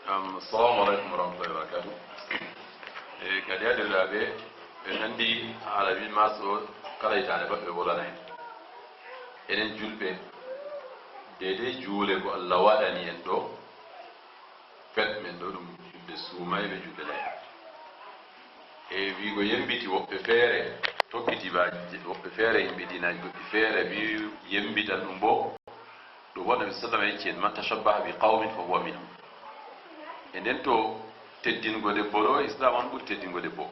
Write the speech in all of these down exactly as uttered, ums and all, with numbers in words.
Am, assalamu aleykum wa rahmatullahi wa barakatuh. E kadi, a denndaanɓe, en anndi haala huit mars o, kala hitaande pat ɓe wolana en. Enen julɓe, deedey juule ko Allah waɗani en ɗo, fet men ɗo ɗum julde suumayɓe, julde layha. E wiigo yembiti woɓɓe feere, tokkiti ba woɓɓe feere, yimɓe diinaaji goɗɗi feere, wi yembitan ɗum bo. Ɗum wona mi sallama yecci en, "Man tashabbaha bi qawmin fa huwa minhum." E nden to teddingo debbo ɗo, Islam on ɓuri teddingo debbo.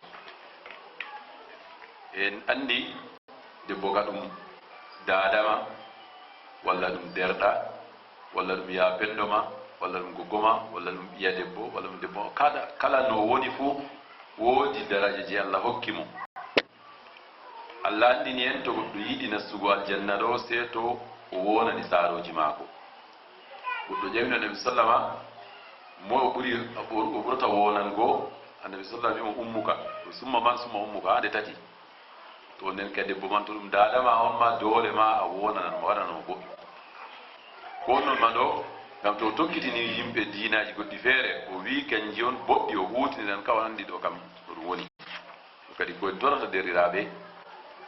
En anndi debbo ka ɗum daada ma, walla ɗum derɗa, walla ɗum yaa pendo ma, walla ɗum gogo ma, walla ɗum ɓiya debbo, walla ɗum debbo ma. Kala, kala no woni fuu, woodi daraja je Allah hokki mo. Allah anndini en, to goɗɗo yiɗi nastugo aljanna ɗo, sey to o woonani saarooji maako. Goɗɗo ƴami Annabi sallama, moy o ɓuri, o ɓur-, o ɓurata woonango? Annabi sallama wi mo, "Ummuka." Summa man? Summa ummuka, haa nde tati. To nden kadi debbo man, to ɗum daada ma on ma, doole ma a woonanan mo, waɗanan mo boɗɗum. Ko non ma ɗo, ngam to o tokkitini yimɓe diinaaji goɗɗi feere, o wi kanji on boɗɗi, o huutiniran ka o anndi ɗo kam ɗo ɗum woni. Kadi ko en torata, deerɗiraaɓe,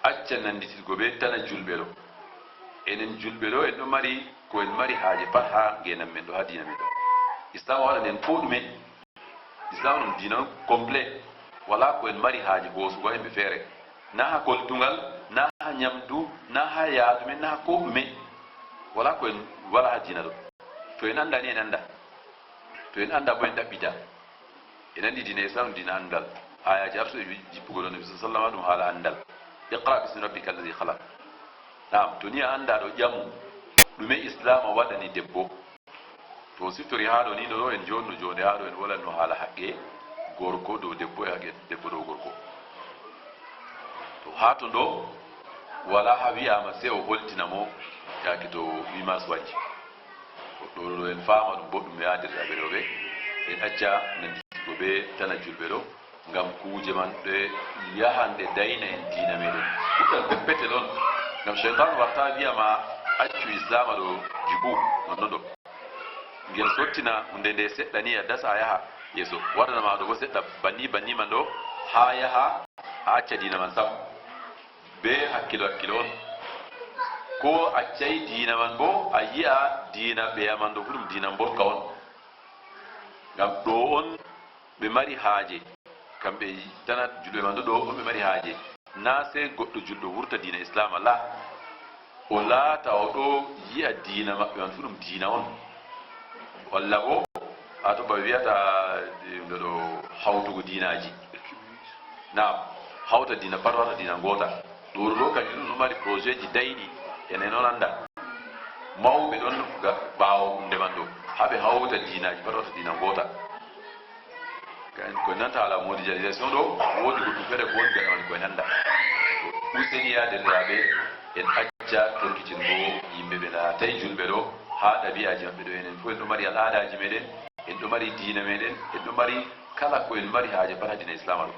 acca nanndititgo bee tana julɓe ɗo. Enen julɓe ɗo, en ɗo mari ko en mari haaje pat haa ngeenam men ɗo, haa diina men ɗo. Islaam waɗani en koo ɗume. Islaam ɗum diina on complet. Walaa ko en mari haaje hoosugo haa yimɓe feere. Na haa koltungal, na haa nyamdu, na haa yaadu men, na haa koo ɗume. Walaa ko en walaa haa diina ɗo. To en anndaa ni, en anndaa. To en anndaa boo, en ɗaɓɓita. En anndi diina Islam, diina anndal. Aayaaji artuɗi wi-, jippugo ɗo Nabi sallallahu alaihi wasallam, ɗum haala anndal. "Iqra bismi rabbika alladhi khalaq." Naam, to ni a anndaa ɗo, ƴamu ɗume Islaama waɗani debbo. To o siftori haa ɗo ni, ɗo, ɗo en joonno joonde haa ɗo en walanno haala haqqe gorko dow debbo e haqqe debbo dow gorko. To haa to ɗo walaa haa wi'aama, sey o holtina mo yaake to huit mars waɗi. Ɗo, ɗo en faama ɗum boɗɗum, yaadirde e ɓe ɗo ɓe. En acca nanndititgo bee tana julɓe ɗo, ngam kuuje man ɗe yahan ɗe dayna en diina meɗen. Kuɗɗal peppetel on, ngam seytaanu warta wi'a ma, "Accu Islaama ɗo jibu, non, non ɗo." Ngel sottina huunde nde seɗɗa ni, a dasa a yaha yeeso. Waɗana ma ɗo bo seɗɗa banni, banni man ɗo, haa yaha a acca diina man sam. Be hakkilo, hakkilo on. Ko accay diina man bo, a yi'a diina ɓeya man ɗo fu ɗum diina mbolka on. Ngam ɗo on ɓe mari haaje. Kamɓe tana julɓe man ɗo, ɗo on ɓe mari haaje. Na sey goɗɗo julɗo wurta diina Islaama, la. O laata o ɗo yi'a diina maɓɓe man fu ɗum diina on. Walla bo, a to ba wi'ata, eh, ɗo, ɗo hawtugo diinaaji. Naam, hawta diina pat, wata diina ngoota. Ɗo, ɗo kanjum ɗum ɗo mari projet ji dayɗi, enen on annda. Mawɓe ɗon ga ɓaawo huunde man ɗo, haa ɓe hawta diinaaji pat, wata diina ngoota. Ko en nanta haala mondialisation ɗo, woodi goɗɗum feere ko woni gaɗa woni ko en annda. Useni ya denndiraaɓe, en acca tokkitingo yimɓe ɓe laatay julɓe ɗo, haa ɗabi'aaji maɓɓe ɗo. Enen fof en ɗo mari al'aadaaji meɗen, en ɗo mari diina meɗen, en ɗo mari kala ko en mari haaje pat haa diina Islaama ɗo.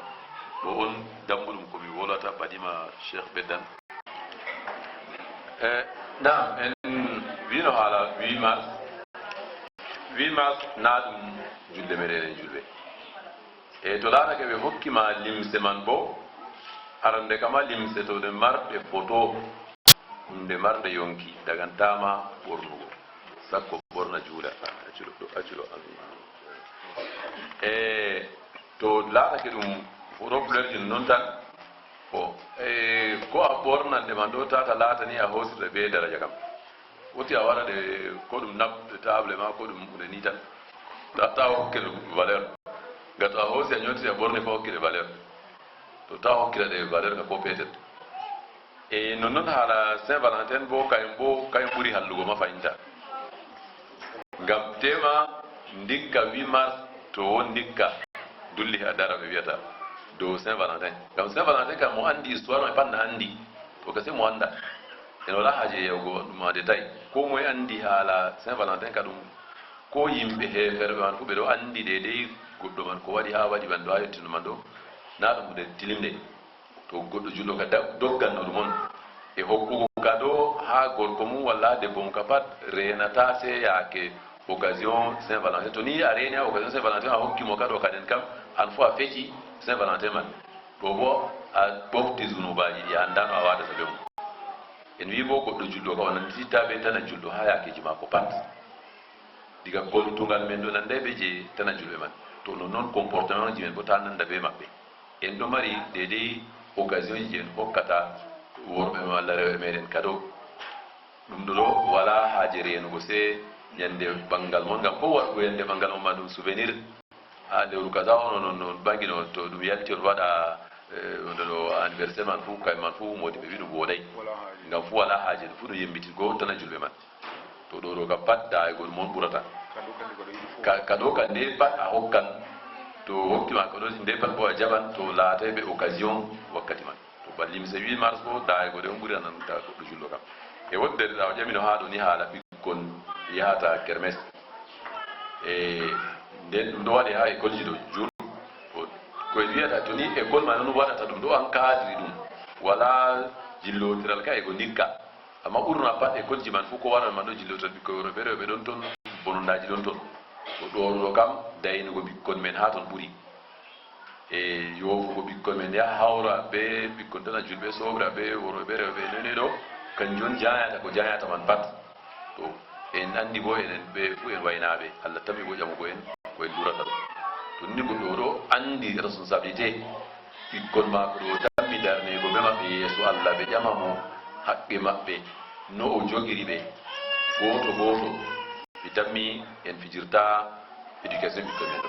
Ɗo on dambuɗum ko mi wolata, ɓadima Cheikh ɓeddan. E, naam, en wiino haala huit mars. Huit mars na ɗum julde meɗen en julɓe. E to laatake ɓe hokki ma limse man bo, arande kama limse to ɗe marɗe foto, hunde marnde yonki, dagantama ɓornugo. Sakko ɓorna juula, accuɗo ɗo, accuɗo, amin. E to laatake ɗum foto couleur ji non tan, ko, e, ko a ɓornande man ɗo tata laatani a hoosirde be daraja kam. Woti a waɗa ɗe ko ɗum nap-, table ma ko ɗum hunde ni tan. Ta, ta hokkire valeur. Nga to a hoosi a ñooti a ɓorni ko hokkire valeur. To ta hokkira ɗe valeur ka ko petel. E non non haala Saint Valentin bo kayum bo kayum ɓuri hallugo ma fayinta. Ngam tema ndikka huit mars to won ndikka dulli ha dara ɓe wiyata dow Saint Valentin. Ngam Saint Valentin kam mo andi histoire mai pat na andi. To kasi mo anda. En wala haaje yewgo ɗum en détail. Ko moye andi haala Saint Valentin ka ɗum ko yimɓe heeferɓe man fu ɓe ɗo andi deydey goɗɗo man ko waɗi ha waɗi man ɗo ha yottinɗo man ɗo. Na ɗum hunde tilinde. To goɗɗo julɗo ka da-, dogganno ɗum on e hokkugo kado haa gorko mum walla haa debbo mum ka pat reenataa sey yaake occasion Saint Valentin. To ni a reeni ha occasion Saint Valentin, a hokki mo kado kaden kam, an fu a feci Saint Valentin man. Ɗo bo a ɓofti zunubaaji ɗi a anndaano a waɗata be mum. En wi'i bo goɗɗo julɗo kam o nanndititta be tana julɗo ha yaakeeji maako pat. Diga koltungal men ɗo nannday be je tana julɓe man. To nonnon comportement ji men bo ta nannda be maɓɓe. En ɗo mari deydey occasion ji je en hokkata worɓe malla rewɓe meɗen kado. Ɗum ɗo ɗo wala haaje reenugo se yande ɓangal mon, ngam ko waɗugo yande ɓangal mon ma ɗum souvenir. Ha lewru kaza on on on bangino to ɗum yalti on waɗa eh, ɗo ɗo anniversaire man fu kay man fu modi ɓe wi ɗum woɗay. Ngam fu wala haaje ɗum fu ɗum yembitirgo on tana julɓe man. To ɗo ɗo kam pat dayegol mon ɓurata. Ka ka ɗo kam nde pat a hokkan. To hokki ma ka ɗo nde pat bo a jaɓan to laatay ɓe occasion wakkati man. To ba limse huit mars bo dayegol ɗe on ɓuri anan ka goɗɗo julɗo kam. E wodi derɗirawo ƴamino ha ɗo ni haala ɓikkon yahata kermes. E nden ɗum ɗo waɗe ha école ji ɗo jur. Ko en wiyata to ni école ma non waɗata ɗum ɗo an kadiri ɗum. Wala jillotiral ka e ko ndikka. Amma ɓurna pat école ji man fu ko waran man ɗo jillotiral ɓikkoy worɓe rewɓe ɗon ton, bonondaji ɗon ton. Ko ɗo ɗo kam daynugo ɓikkon men ha ton ɓuri. E yoofugo ɓikkon men yaha hawra be ɓikkon tana julɓe sobra be worɓe be rewɓe nene ɗo. Kanjum on jayata ko jayata man pat. To en andi bo enen ɓe fu en waynaɓe, Allah tammi bo ƴamugo en ko en lurata ɗo. To ni goɗɗo o ɗo andi responsabilité ɓikkon mako ɗo tammi darnego be maɓɓe yeeso Allah ɓe ƴama mo haqqe maɓɓe no o jogiri ɓe goto goto. Mi tammi en fijirta éducation ɓikkon men ɗo.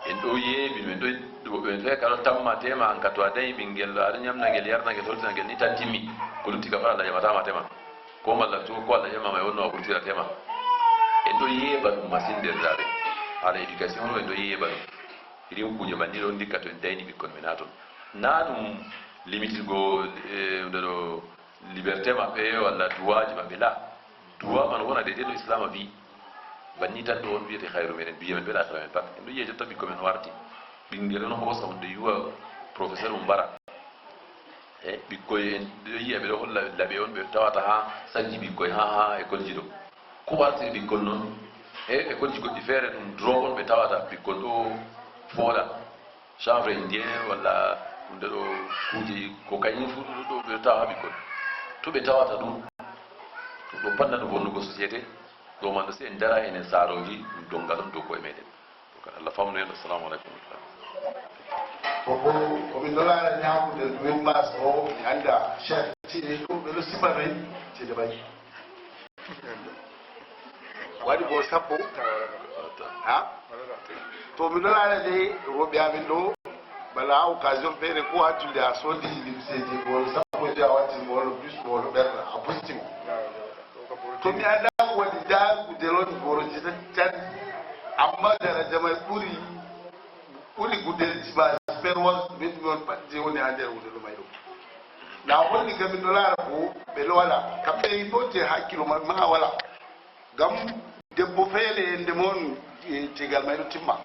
En ɗo yeebi men ɗo ɗo ɓen fe kala tamma tema an ka to a dañi ɓingel ɗo aɗa ñamna ngel yarna ngel holtina ngel ni tan timmi. Ko lutti ka fara Allah ƴamata ma tema. Ko malla to ko Allah ƴamama e wonno a ɓurtira tema. En ɗo yeeba ɗum masin nder daaɓe. Haala éducation ɗo en ɗo yeeba ɗum. Irin kuuje banni ɗo ndikka to en dayni ɓikkon men ha ton. Na ɗum limitirgo eh, nde ɗo liberté maɓɓe walla duwaji maɓɓe la. Duwa man wona de ɗeɗo islama wi. Banni tan ɗo on wiyete hayru meɗen duye men ɓeɗa akra men pat en ɗo yiya jotta ɓikko men warti. Ɓingel on hosa on de yuwa professeur mum mbara. E ɓikkoy en ɗo yiya ɓeɗo holla laɓe on ɓe tawata ha sanji ɓikkoy ha ha école ji ɗo. Ko wartiri ɓikkon non e école ji goɗɗi feere ɗum drogue on ɓe tawata ɓikkon ɗo fooɗa. Chanvre indien walla hunde ɗo kuuji ko kañum fu ɗo ɓe tawa ɓikkon. To ɓe tawata ɗum to ɗo panna no bonnugo société. Ɗo man ɗo si en dara enen saroji ɗum dongal on dow koye meɗen. Ɗo kan Allah famnu en. Assalamu aleykum wa rahmatullah. Ko ko ko min ɗo laara ñaamude min mas o mi annda chef tiɗe ɗum ɓe ɗo sifa men tiɗe ɓay. Waɗi bol sappo. Ha? To mi ɗo laara de roɓe amin ɗo bala occasion feere ko ha julde a sodi limseji bol sappo je a watti bol bus bol ɓerɗa a busti mo. To mi annda ko waɗi da gudel on boroji tan. Amma daraja may ɓuri ɓuri gudel jiba perwas ɓe ɗum on pat je woni ha nder hunde ɗo may ɗo. Na holli kam min ɗo laara ko ɓe ɗo waɗa kamɓe ɗo je hakkilo maɓɓe ma wala. Ngam debbo feere e nde mon e tegal may ɗo timma.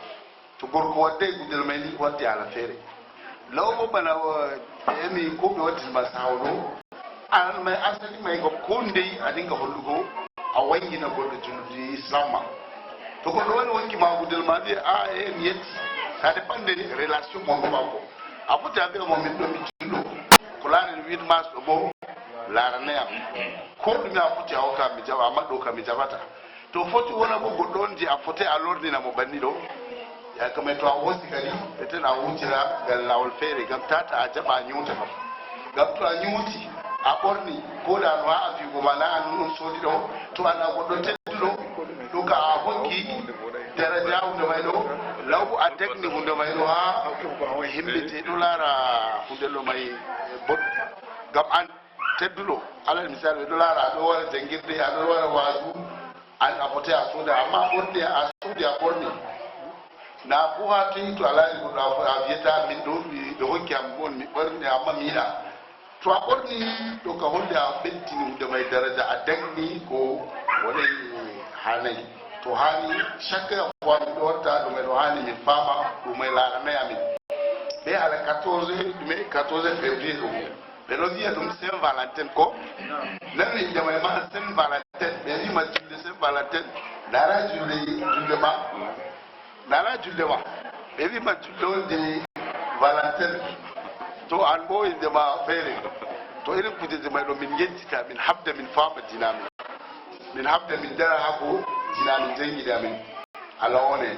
To gorko waddey gudel may ni waddi haala feere. Law bo bana emi ko ɓe waddinma sawo ɗo. An may asali may ko ko ndey a dinga hollugo a wangina goɗɗo juldi islam ma. To goɗɗo wari wanki ma gudel ma wiya a e mi yetti. Ça dépend de relation mon mako. A foti a ɓeya mo min ɗo mi julɗo ko laarani huit mars ɗo bo laaranayam. Ko ɗume a foti a hokka mi jaɓa amma ɗo kam mi jaɓata. To foti wona ko goɗɗo on je a foti a lornina mo banni ɗo. Yakamay to a wosi kadi eten a wutira ngal lawol feere ngam tata a jaɓa a ñuuta kam. Ngam to a ñuuti a ɓorni ko da no ha a figo ma na an on sodi ɗo. To an a goɗɗo tedduɗo ɗo ka a hokki daraja hunde may ɗo. Law ko a tagni hunde may ɗo ha himɓe je ɗo laara hunde ɗo may boɗɗum. Ngam an tedduɗo alal misal ɓe ɗo laara aɗo wara jangirde aɗo wara wazu. An a foti a soda amma ɓorni a sodi a ɓorni. Na ko ha toyi to a laari goɗɗo a wiyata min ɗo ɓe hokki am on mi ɓorni amma mi yiɗa. To a ɓorni ɗo ka holli a ɓeddini hunde may daraja a dagni ko wonay. Hanay to hani chaque fois min ɗo watta ɗum e ɗo hani min faama ɗum e laaranay amin. Ɓe ala quatorze ɗume quatorze février ɗum ɓe ɗo wiya ɗum saint valentin ko. Nanu e jamay ma saint valentin ɓe wima julde saint valentin. Nana julde, julde ma. Nana julde ma. Ɓe wi ma julde on de Valentin. To an bo inde ma feere. To irin kujeji may ɗo min yejjita, min habda min faama dina min. Min habda min dara ha ko dina min jangini amin. Allah one.